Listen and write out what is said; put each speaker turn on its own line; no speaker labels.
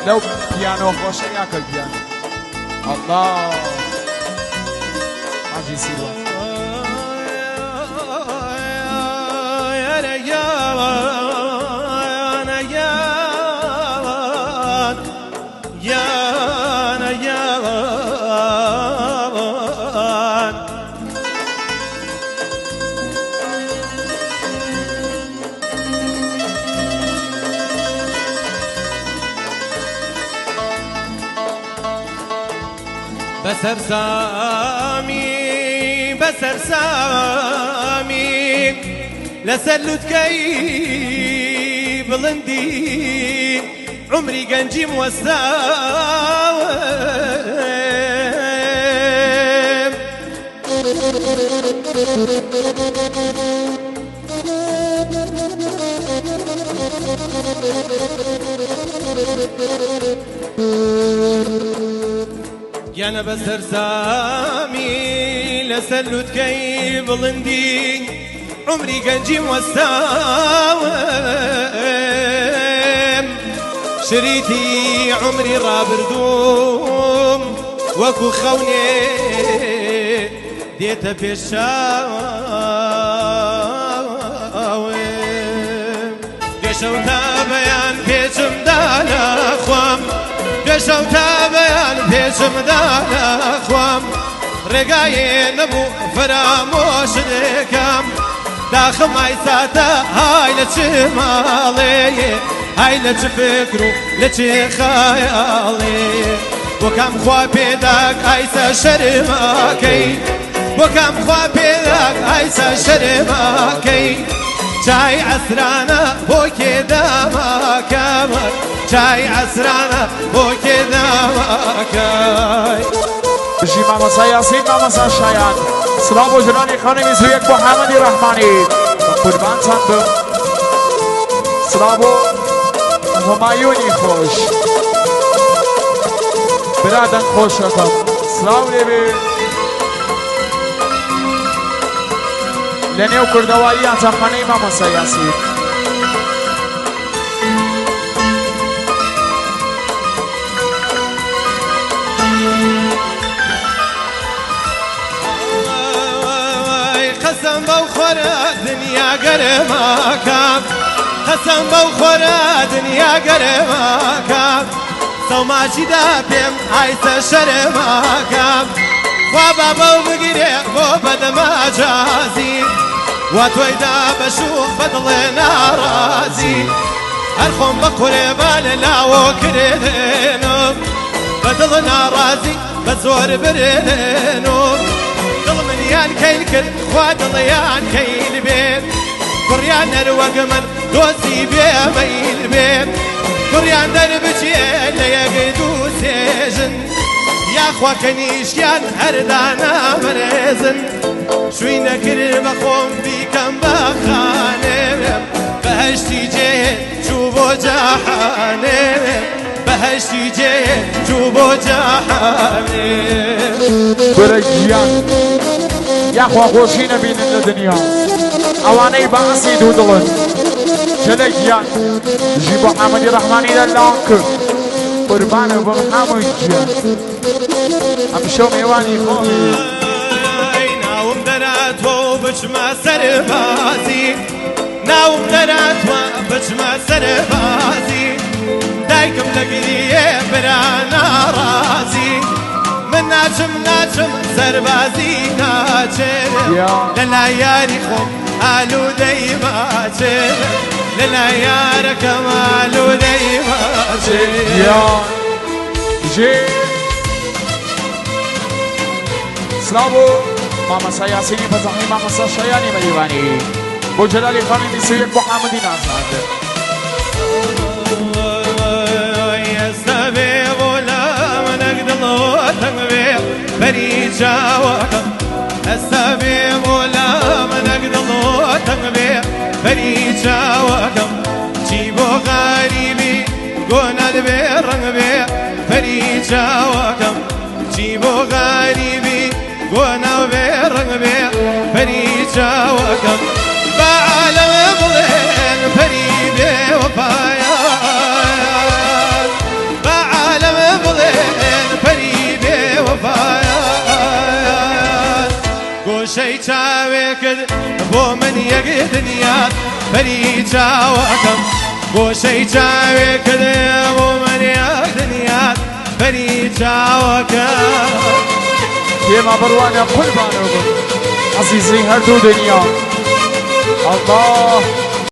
لەو پیانۆ خۆشە یاکە گیان. ئەڵڵا حاجی سیروان.
بەسەر سامی بەسەر سامی لەسەر لوتکەی بڵندی عمری گەنجیم وەستاوە. گیانە بەسەر سامی لەسەر لوتکەی بڵندی عمری گەنجیم وەستاوم شریتی عمری ڕابردووم وەکو خەونێ دێتە پێش چاوم. پێشەو تا بەیان پێچم دانا خوام، پێشەو تا بەیان پێچم دانا خوام، ڕێگایێ نەبوو فەرامۆش دەکەم. داخم ئای ساتە های لە چ ماڵێ، های لە چ فکر و لە چ خەیاڵێ. بۆ کام خوا پێداک ئایسە شەرماکەی، بۆ کام خوا پێداک ئایسە شەرماکەی. چای عەسرانە بۆ کێ داماکەم، چای عەسرانە بۆ کێ داماکەی.
بژی مامۆستا یاسین، مامۆستا شایان. سڵاو بۆ جەلالی خانمی زویەک بۆ حامدی ڕەحمانی، بە قوربانتان بم. سڵاو بۆ هۆمایونی خۆش، برا دەنگ خۆشەکەم، سڵاو لێبێ. لە نێو کوردەواری یاتاقخانەی مامۆستا یاسین.
قەسەم بەو خۆرە دنیا گەرماکەم، قەسەم بەو خۆرە دنیا گەرماکەم، سەوماچیدا پێم ئایسە شەرماکەم. خوا بابە و بگیرێ بۆ بەدەماجازی، وا تۆیدا بە شووخ بەدڵێ ناڕازی. هەر خۆم بە قورێبا لە لاوە کرێنم، بەدڵ ناڕازی بە زۆر برێنم. دڵ منیان کەیل کرد، خوا دڵیان کەیل بێ، کوڕیان نەروەگ من دۆزی بێمەیل بێ. کوڕیان دەربچێ لە یەک دوو سێژن، یاخوا کەنیشتیان هەردانا بەرێزن. شووی نەکرد بە خۆم بیکەم بە خانێ، بەهەشتی جێ چوو بۆ جەحانێ، بەهەشتی جێ چوو بۆ جەحانێ.
برە گیان یاخوا خۆشی نەبینن لە دنیا ئەوانەی بەعسی دوو دڵن. جەلە گیان ژی بۆ حامدی ڕەحمانی لە لانک، قوربانە بم حامد گیان، ئەمشەو میوانی خۆمی.
ناوم دەراتوە و بچمە سەربازی، ناوم دەراتوە بچمە سەربازی، دایکم لەگریێ برا ناڕازی. من ناچم ناچم سەربازی ناچێ، لە لای یاری خۆم ئالوودەی ماچێ، لە لای یارەکەم ئالوودەی ماچێ.
ژێ سلاو بۆ مامۆستا یاسینی فەزاحی، مامۆستا شایانی مەریوانی، بۆ جەلالی خانی 21، بۆ حامدی نازاد.
ئێستا بێ بۆ لا منەک دڵۆ تەنگ بێ بەری چاوەکەم، ئێستا بێ بۆ لا منەک دڵۆ تەنگ بێ بەری چاوەکەم. چی بۆ غەریبی گۆنات بێ ڕەنگ بێ بەری چاوەکەم، چی بۆ غەریبی گۆناو بێ ڕەنگ بێ بەری چاوەکەم. با عالەم بڵێن پەری بێ وەفایان، با گۆشەی چاوێکت بۆ من یەک دنیات پەری چاوەکەم گۆشەی چاوێکت بۆ من یەک دنیات پەری چاوەکەم.
ئێمە بڕوانە قوربانەوە بن عەزیزی هەردوو دنیا. ئەڵڵا.